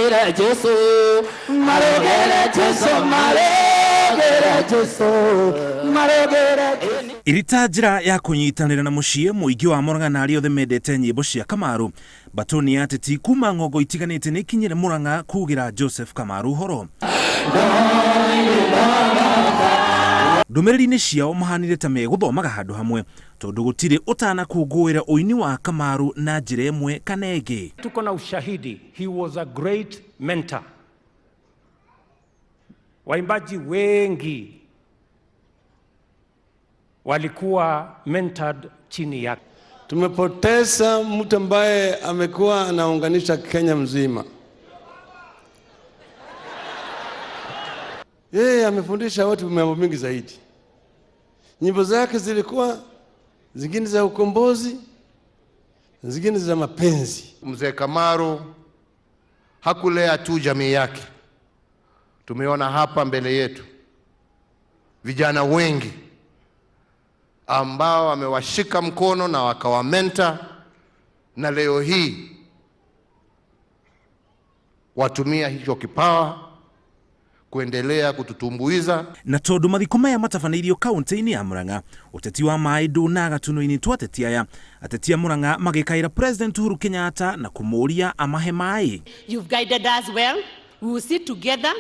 Marogere Jesu, marogere Jesu, marogere Jesu, marogere Jesu. Ĩrĩ ta njĩra ya kũnyitanĩra na mũciĩ mũingĩ wa Murang'a na arĩa othe mendete nyĩmbo cia Kamaru, Mbatũni ya ateti kuma ng'ongo itiganĩte nĩ ikinyire Murang'a kugĩra Joseph Kamaru ũhoro. Ndũmĩrĩri-inĩ ciao mahanire ta megũthomaga handũ hamwe tondũ gũtirĩ ũtanakũngũĩra ũini wa Kamaru na njĩra ĩmwe kana ĩngĩ. Tuko na ushahidi, he was a great mentor. Waimbaji wengi walikuwa mentored chini yake. Tumepoteza mtu ambaye amekuwa anaunganisha Kenya mzima. Yeye amefundisha watu mambo mingi zaidi. Nyimbo zake zilikuwa zingine za ukombozi, zingine za mapenzi. Mzee Kamaru hakulea tu jamii yake. Tumeona hapa mbele yetu vijana wengi ambao amewashika mkono na wakawamenta, na leo hii watumia hicho kipawa kuendelea kututumbuiza. Na tondu mathiko maya matabanĩirio kaunti-inĩ ya Murang'a, ũteti wa maĩ ndũnaga tũnua-inĩ twa ateti aya. Ateti a Murang'a magĩkaĩra President Uhuru Kenyatta na kũmũũria amahe maĩ. You've guided us well. We will sit together.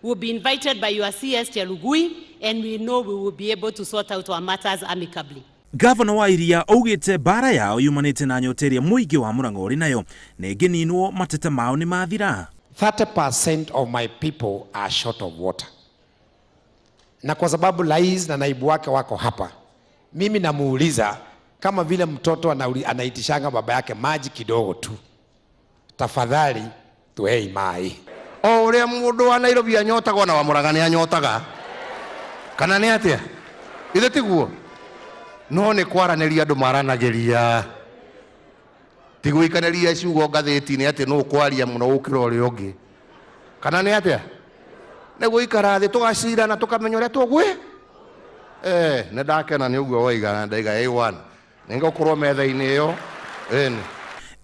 We'll be invited by your CS Chelugui, and we know we will be able to sort out our matters amicably. Gavana wa Iria augĩte mbara yao yumanĩte na nyota ĩrĩa mũingĩ wa Murang'a ũrĩ nayo, na ĩngĩninwo mateta mao nĩ mathira. 30% of my people are short of water. Na kwa sababu rais na naibu wake wako hapa, mimi namuuliza kama vile mtoto anaitishanga baba yake maji kidogo tu, tafadhali tuhei mai. O uria mundu wa Nairobi anyotaga na wa Murang'a ni anyotaga, kana ni atia? Ithe tiguo? No ni kwaraniria andu maranagiria, ti guikaniria ciugo ngathĩti-inĩ atĩ nũ ũkwaria mũno gũkĩra ũrĩa ũngĩ, kana nĩ atĩa? Nĩ gũikara thĩ tũgacira na tũkamenya ũrĩa tũgwĩ. Nĩ ndakena nĩ ũguo waiga, na ndaiga A1 nĩ ngũkorwo metha-inĩ ĩyo. Ĩni.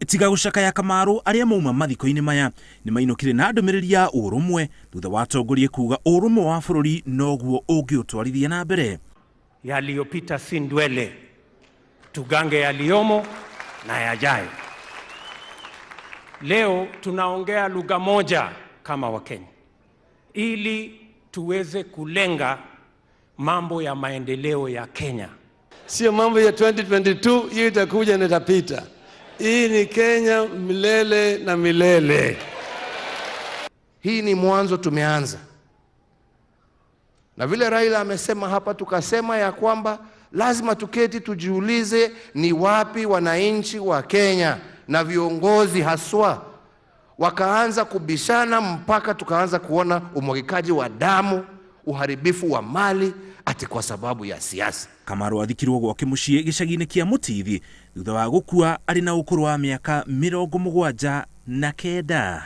Tiga gũcakaya Kamaru, arĩa mauma mathiko-inĩ maya nĩ mainũkire na ndũmĩrĩri ya ũrũmwe thutha wa atongoria kuga ũrũmwe wa bũrũri noguo ũngĩũtwarithia na mbere. Yaliyopita si ndwele, tugange yaliyomo na yajayo. Leo tunaongea lugha moja kama Wakenya ili tuweze kulenga mambo ya maendeleo ya Kenya. Sio mambo ya 2022, hiyo itakuja na itapita. Hii ni Kenya milele na milele. Hii ni mwanzo tumeanza. Na vile Raila amesema hapa, tukasema ya kwamba lazima tuketi tujiulize ni wapi wananchi wa Kenya na viongozi haswa wakaanza kubishana mpaka tukaanza kuona umwagikaji wa damu, uharibifu wa mali ati kwa sababu ya siasa. Kamaru athikirwo gwake muciĩ gĩcagi-inĩ kĩa Mũtithi thutha wa gũkua arĩ na ũkũrũ wa mĩaka 79.